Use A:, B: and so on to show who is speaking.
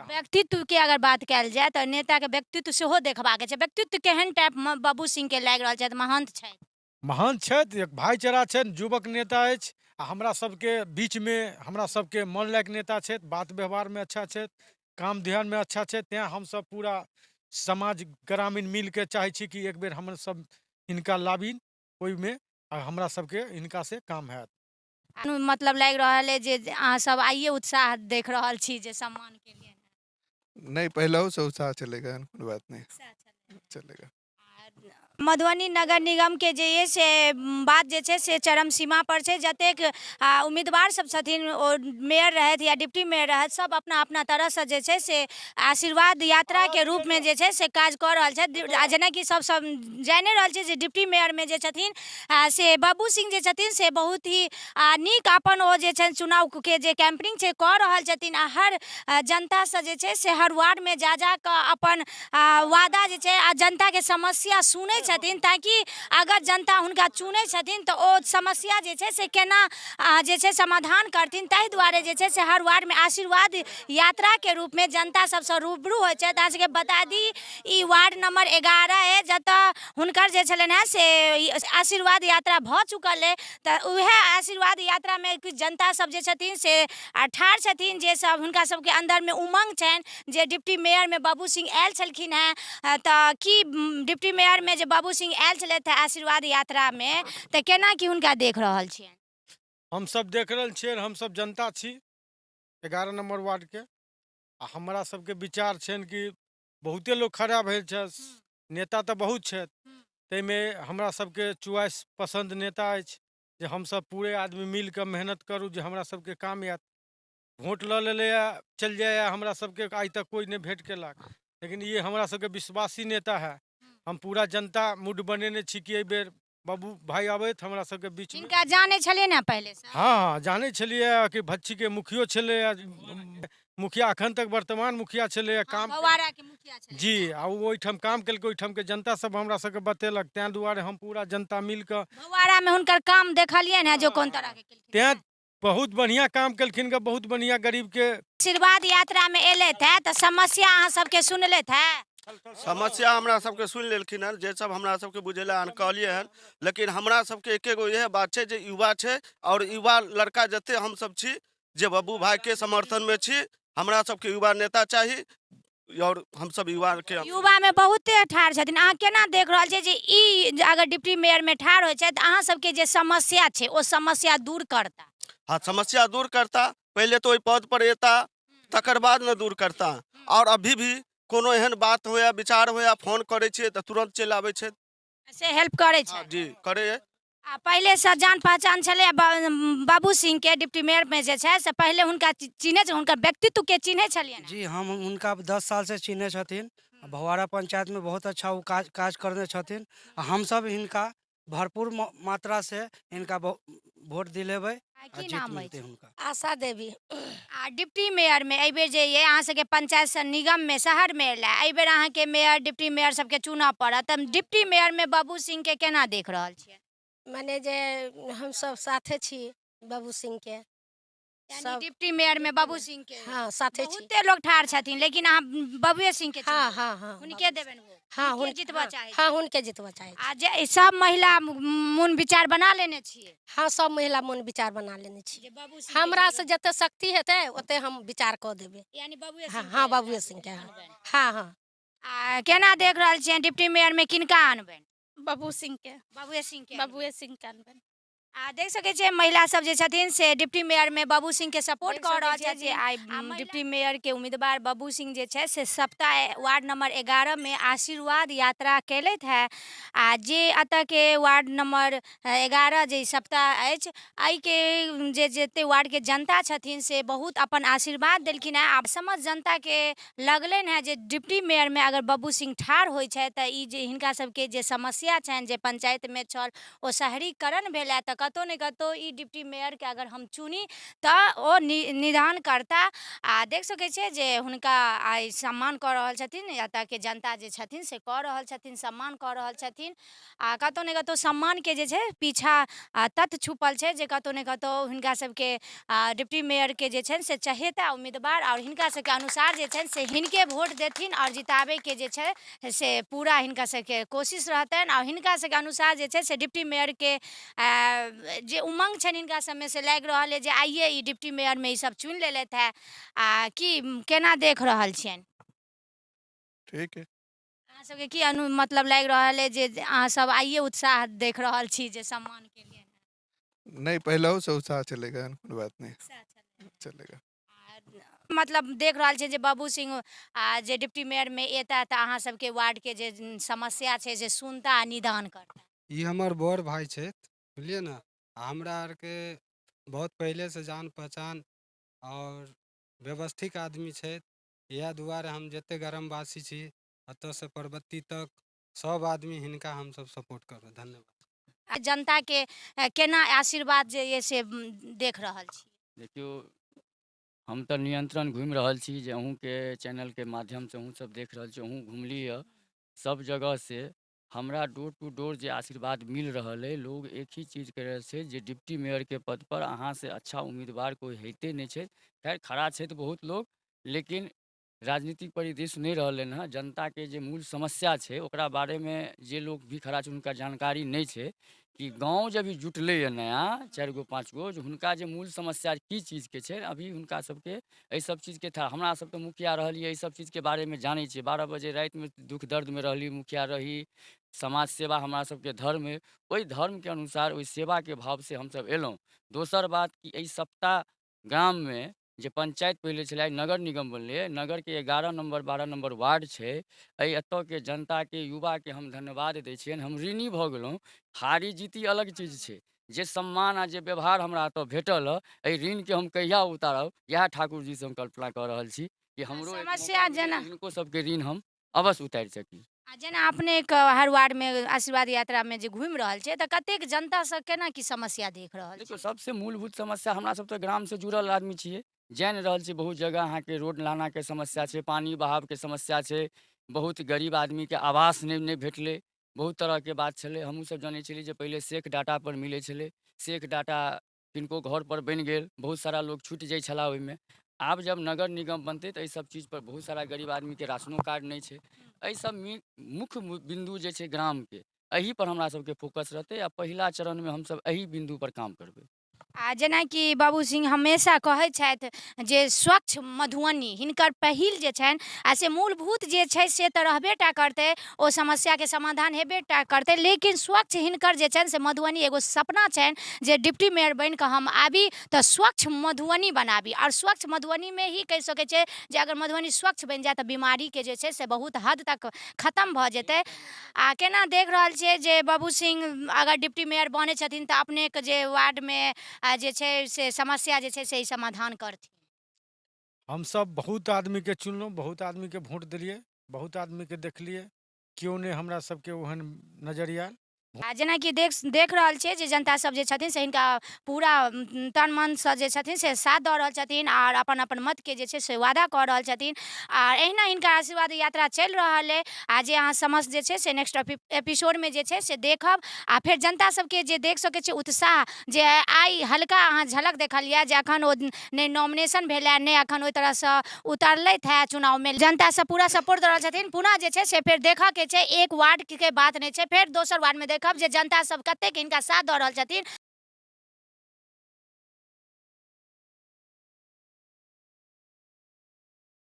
A: व्यक्तित्वके अगर बात कयल जाय तऽ नेताके व्यक्तित्व सेहो देखबाक छै। व्यक्तित्व केहन टाइपमे बब्बू सिंहके लागि रहल छथि? महंत छथि।
B: महान छथि, एक भाईचारा छनि, युवक नेता अछि आ हमरा सबके बीचमे हमरा सबके मन लायक नेता छथि। बात व्यवहारमे अच्छा छथि, काम ध्यानमे अच्छा छथि। तेँ हमसब पूरा समाज ग्रामीण मिलके चाहै छी कि एक बेर हमसब हिनका लाबी ओहिमे आ हमरा सबके हिनकासँ काम हैत।
A: मतलब लागि रहल अइ जे अहाँ सब आइए उत्साह देख रहल छी जे सम्मानके लिए।
C: नहि, पहिलहुसँ उत्साह छलै, एहन कोनो बात नहि चलेगा।
A: मधुबनी नगर निगमके जे ये से बात जे छै से चरम सीमा पर छै। जतेक उम्मीदवार सब छथिन, ओ मेयर रहथि या डिप्टी मेयर रहथि, सब अपना अपना तरहसँ जे छै से आशीर्वाद यात्राके रूपमे जे छै से काज कऽ रहल छथि। आ जेनाकि सब सब जानि रहल छै जे डिप्टी मेयरमे जे छथिन से बब्बू सिंह जे छथिन से बहुत ही नीक अपन ओ जे छनि चुनावके जे कैम्पिंग छै कऽ रहल छथिन आ हर जनतासँ जे छै से हर वार्डमे जा जा कऽ अपन वादा जे छै आ जनताके समस्या सुनै छथिन, ताकि अगर जनता हुनका चुनै छथिन तऽ ओ समस्या जे छै से केना जे छै समाधान करथिन। ताहि दुआरे जे छै से हर वार्डमे आशीर्वाद यात्राके रूपमे जनता सबसँ रूबरू होइ छथि। अहाँ सबके बता दी, ई वार्ड नंबर 11 अइ, जतऽ हुनकर जे छलनि हेँ से आशीर्वाद यात्रा भऽ चुकल अइ। तऽ उएह आशीर्वाद यात्रामे किछु जनता सब जे छथिन से ठाढ़ छथिन, जे सब हुनका सबके अन्दरमे उमङ्ग छनि जे डिप्टी मेयरमे बाबू सिंह आयल छलखिन हेँ, तऽ की डिप्टी मेयरमे जे बाबू सिंह आयल छलथि हेँ आशीर्वाद यात्रामे, तऽ केना की हुनका देख रहल छियनि?
B: हमसब देख रहल छियनि, हमसब जनता छी 11 नम्बर वार्डके आ हमरा सबके विचार छनि कि बहुते लोक खड़ा भेल छथि, नेता तऽ बहुत छथि, ताहिमे हमरा सबके चॉइस पसन्द नेता अछि जे हमसब पूरे आदमी मिलके मेहनत करू जे हमरा सबके काम आयत। वोट लऽ लेलैए, चलि जाइए, हमरा सबके आइ तक कोइ नहि भेँट केलक, लेकिन ई हमरा सबके विश्वासी नेता है। हम पूरा जनता मूड बनेने छी कि एहिबेर बाबू भाई आबथि हमरा सबके बीच।
A: हिनका जानै छलियै ने पहिले से?
B: हँ, जानै छलियै कि भच्छीके मुखियो छलैए, मुखिया अखन तक वर्तमान मुखिया छलैए काम
A: बवाराके मुखिया छलै
B: जी, आ ओ ओहिठाम काम केलकै, ओहिठामके जनता सब हमरा सबके बतेलक। ताहि दुआरे हम पूरा जनता मिलके
A: बवारामे हुनकर काम देखलियै ने जो कोन तरहके केलखिन।
B: तेँ बहुत बढ़िआँ काम केलखिन गे, बहुत बढ़िआँ गरीबके।
A: आशीर्वाद यात्रामे एलथि है तऽ समस्या अहाँ सबके सुनलथि है?
D: समस्या हमरा सबके सुनि लेलखिन हन, जे सब हमरा सबके बुझेला हन कहलियै हन, लेकिन हमरा सबके एके गो इएह बात छै जे युवा छै आओर युवा लड़का जते हमसब छी जे बब्बू भाईके समर्थनमे छी। हमरा सबके युवा नेता चाही आओर हमसब युवाके।
A: युवामे बहुते ठाढ़ छथिन, अहाँ केना देख रहल छियै जे ई अगर डिप्टी मेयरमे ठाढ़ होइ छथि, अहाँ सबके जे समस्या छै ओ समस्या दूर करता?
D: हाँ, समस्या दूर करता। पहिले तऽ ओहि पद पर एता तकर बाद ने दूर करता। आओर अभी भी कोनो एहन बात होया, विचार होया, फोन करै छियै तऽ तुरन्त चलि आबै छै,
A: से हेल्प करै छै?
D: जी, करै।
A: आ पहिलेसँ जान पहचान छलै बाबू सिंहके? डिप्टी मेयरमे जे छै से पहिले हुनका चिन्है छै, हुनकर व्यक्तित्वके चिन्है छलियै?
E: जी, हम हुनका 10 सालसँ चिन्है छथिन। भवारा पंचायतमे बहुत अच्छा ओ काज काज करने छथिन आ हमसब हिनका भरपूर मात्रासँ हिनका वोट दिलेबै
A: आ
E: की जीत
A: नाम
E: मिलतै
A: अछि?
E: हुनका।
F: आशा देवी।
A: आ डिप्टी मेयरमे एहिबेर जे ये अहाँ सबके पंचायतसँ निगममे शहरमे एलै, एहिबेर अहाँके मेयर डिप्टी मेयर सबके चुनऽ पड़त, तऽ डिप्टी मेयरमे बाबू सिंहके केना देख रहल छियै?
F: मने जे हमसब साथे छी बाबू सिंहके।
A: यानी
F: सब
A: डिप्टी मेयरमे बाबू सिंहके?
F: हाँ, साथे छी।
A: बहुते लोग ठाढ़ छथिन, लेकिन अहाँ बबुए सिंहके
F: हाँ
A: चुनबै?
F: हाँ हाँ।
A: हुनके देबनि वोट?
F: हाँ।
A: हुनके जितबऽ चाहै?
F: हाँ, हुनके जितबऽ चाहै छी।
A: आ जे सब महिला मोन विचार बना लेने छियै?
F: हाँ, सब महिला मोन विचार बना लेने छी
A: जे बाबू सिंहके
F: हमरा
A: जितबै।
F: से जते शक्ति हेतै ओते हम विचार कऽ देबै।
A: यानी बबुए
F: हाँ।
A: सिंहके
F: हाँ, बाबुए सिंहके, हाँ।
A: अनबनि?
F: हाँ हाँ।
A: आ केना देख रहल छियै, डिप्टी मेयरमे किनका अनबनि?
G: बब्बू सिंहके।
A: बबुए सिंहके अनबनि?
G: बब्बुए सिंहके अनबनि।
A: आ देख सकै छियै महिला सब जे छथिन से डिप्टी मेयरमे बाबू सिंहके सपोर्ट
F: देख
A: कऽ
F: सकै
A: रहल
F: छियै
A: छथि।
F: जे
A: आइ डिप्टी मेयरके उम्मीदवार बब्बू सिंह जे छै से सप्ताह वार्ड नंबर 11 मे आशीर्वाद यात्रा केलथि है। आ जे एतऽके वार्ड नंबर 11 जे सप्ताह अछि, एहिके जे जते वार्डके जनता छथिन से बहुत अपन आशीर्वाद देलखिन हेँ। आ समस्त जनताके लगलनि हेँ जे डिप्टी मेयरमे अगर बब्बू सिंह ठाढ़ होइ छथि तऽ ई जे हिनका सबके जे समस्या छनि जे पंचायतमे छल ओ शहरीकरण भेल है, तऽ कतहु कतहु ने कतहु ई डिप्टी मेयरके अगर हम चुनी तऽ ओ निदान करता। आ देख सकै छियै जे हुनका आइ सम्मान कऽ रहल छथिन, एतऽके जनता जे छथिन से कऽ रहल छथिन, सम्मान कऽ रहल छथिन। आ कतहु ने कतहु सम्मानके जे छै पीछा तथ्य छुपल छै जे कतहु ने कतहु हिनका सबके डिप्टी मेयरके जे छनि से चहेता उम्मीदवार आओर हिनका सबके अनुसार जे छनि से हिनके वोट देथिन आओर जिताबैके जे छै से पूरा हिनका सबके कोशिश रहतनि। आओर हिनका सबके अनुसार जे छै से डिप्टी मेयरके जे उमंग छनि हिनका सबमे से लागि रहल अइ जे आइए ई डिप्टी मेयरमे ई सब चुनि लेलथि हेँ। आ की केना देख रहल छियनि?
C: ठीक है।
A: अहाँ सबके की मतलब लागि रहल अइ जे अहाँ सब आइए उत्साह देख रहल छी जे सम्मान के लिए?
C: नहीं, पहले से उत्साह चलेगा, एहन कोनो बात नहीं चलेगा।
A: मतलब देख रहल छी जे बाबू सिंह आ जे डिप्टी मेयरमे एता तऽ अहाँ सबके वार्डके जे समस्या छै से सुनता आ निदान करता।
H: ई हमर बड़ भाय छथि, बुझलियै ने। आ हमरा आरके बहुत पहिलेसँ जान पहचान आओर व्यवस्थित आदमी छथि। इएह दुआरे हम जतेक ग्रामवासी छी एतऽसँ परबत्ती तक सब आदमी हिनका हमसब सपोर्ट करबै। धन्यवाद।
A: जनताके केना आशीर्वाद जे ये से देख रहल छी?
I: देखियौ, हम तऽ नियंत्रण घुमि रहल छी जे अहूँके चैनलके माध्यमसँ अहूँ सब देख रहल छी, अहूँ घुमली हँ सब जगहसँ। हमरा डोर टू डोर जे आशीर्वाद मिल रहल अइ, लोग एक ही चीज कहि रहल छै जे डिप्टी मेयरके पदपर अहाँसँ अच्छा उम्मीदवार कोइ होइते नहि छै। खैर खड़ा छथि बहुत लोग, लेकिन राजनीतिक परिदृश्य नहि रहलनि हँ। जनताके जे मूल समस्या छै ओकरा बारेमे जे लोग भी खड़ा छै हुनका जानकारी नहि छै कि गाँव जे अभी जुटलैए नया 4 गो 5 गो, जे हुनका जे मूल समस्या की चीजके छै अभी हुनका सबके एहि सब चीजके था। हमरा सब तऽ मुखिया रहलियै, एहि सब चीजके बारेमे जानै छियै। 12 बजे रातिमे दुःख दर्दमे रहली, मुखिया रही, समाज सेवा हमरा सबके धर्म अइ, ओहि धर्मके अनुसार ओहि सेवाके भावसँ हमसब एलहुँ। दोसर बात कि एहि सप्ताह गाममे जे पंचायत पहिले छलै, नगर निगम बनलै, नगरके 11 नम्बर 12 नम्बर वार्ड छै। एहि एतऽके जनताके युवाके हम धन्यवाद दै छियनि। हम ऋणी भऽ गेलहुँ। हारी जीती अलग चीज छै, जे सम्मान आ जे व्यवहार हमरा एतऽ भेटल हँ, एहि ऋणके हम कहिया उतारब, इएह ठाकुर जीसँ हम कल्पना कऽ रहल छी कि हमरो
A: समस्या जेना
I: हिनको सबके ऋण हम अवश्य उतारि सकी।
A: आ जेना अपनेके हर वार्डमे आशीर्वाद यात्रामे जे घुमि रहल छै तऽ कतेक जनतासँ केना की समस्या देख रहल?
I: देखियौ, सबसँ मूलभूत समस्या हमरा सब तऽ ग्रामसँ जुड़ल आदमी छियै, जानि रहल छी बहुत जगह अहाँके रोड नालाके समस्या छै, पानी बहावके समस्या छै, बहुत गरीब आदमीके आवास नहि भेटलै, बहुत तरहके बात छलै। हमहूँ सब जानै छलियै जे पहिले सेख डाटा पर मिलै छलै, सेख डाटा किनको घर पर बनि गेल, बहुत सारा लोग छुटि जाइ छलाह ओहिमे। आब जब नगर निगम बनतै तऽ एहि सब चीज पर बहुत सारा गरीब आदमीके राशनो कार्ड नहि छै। एहि सब मुख्य बिन्दु जे छै ग्रामके, एहि पर हमरा सबके फोकस रहतै आ पहिला चरणमे हमसब एहि बिन्दु पर काम करबै।
A: आ जेनाकि बाबू सिंह हमेशा कहै छथि जे स्वच्छ मधुबनी हिनकर पहिल जे छनि आ से मूलभूत जे छै से तऽ रहबे टा करतै, ओ समस्याके समाधान हेबे टा करतै, लेकिन स्वच्छ हिनकर जे छनि से मधुबनी एगो सपना छनि जे डिप्टी मेयर बनिकऽ हम आबी तऽ स्वच्छ मधुबनी बनाबी। आओर स्वच्छ मधुबनीमे ही कहि सकै छै जे अगर मधुबनी स्वच्छ बनि जाय तऽ बीमारीके जे छै से बहुत हद तक खतम भऽ जेतै। आ केना देख रहल छियै जे बाबू सिंह अगर डिप्टी मेयर बनै छथिन तऽ अपनेके जे वार्डमे जे छै से समस्या जे छै से ई समाधान करथिन?
B: हमसब बहुत आदमीके चुनलहुँ, बहुत आदमीके वोट देलियै, बहुत आदमीके देखलियै, केओ नहि हमरा सबके ओहन नजरि आयल।
A: आ जेनाकि देख रहल छियै जे जनता सब जे छथिन से हिनका पूरा तन मनसँ जे छथिन से साथ दऽ रहल छथिन आओर अपन अपन मतके जे छै से वादा कऽ रहल छथिन। आ एहिना हिनका आशीर्वाद यात्रा चलि रहल अइ। आ जे अहाँ समस्त जे छै से नेक्स्ट एपिसोडमे जे छै से देखब। आ फेर जनता सबके जे देख सकै छियै उत्साह जे आइ हल्का अहाँ झलक देखलियै जे अखन ओ नहि नॉमिनेशन भेलै, नहि अखन ओहि तरहसँ उतरलथि हेँ चुनावमे, जनता सब पूरा सपोर्ट दऽ रहल छथिन। पुनः जे छै से फेर देखऽके छै, एक वार्डके बात नहि छै, फेर दोसर वार्डमे देखब जे जनता सब कतेक हिनका साथ दऽ रहल छथिन।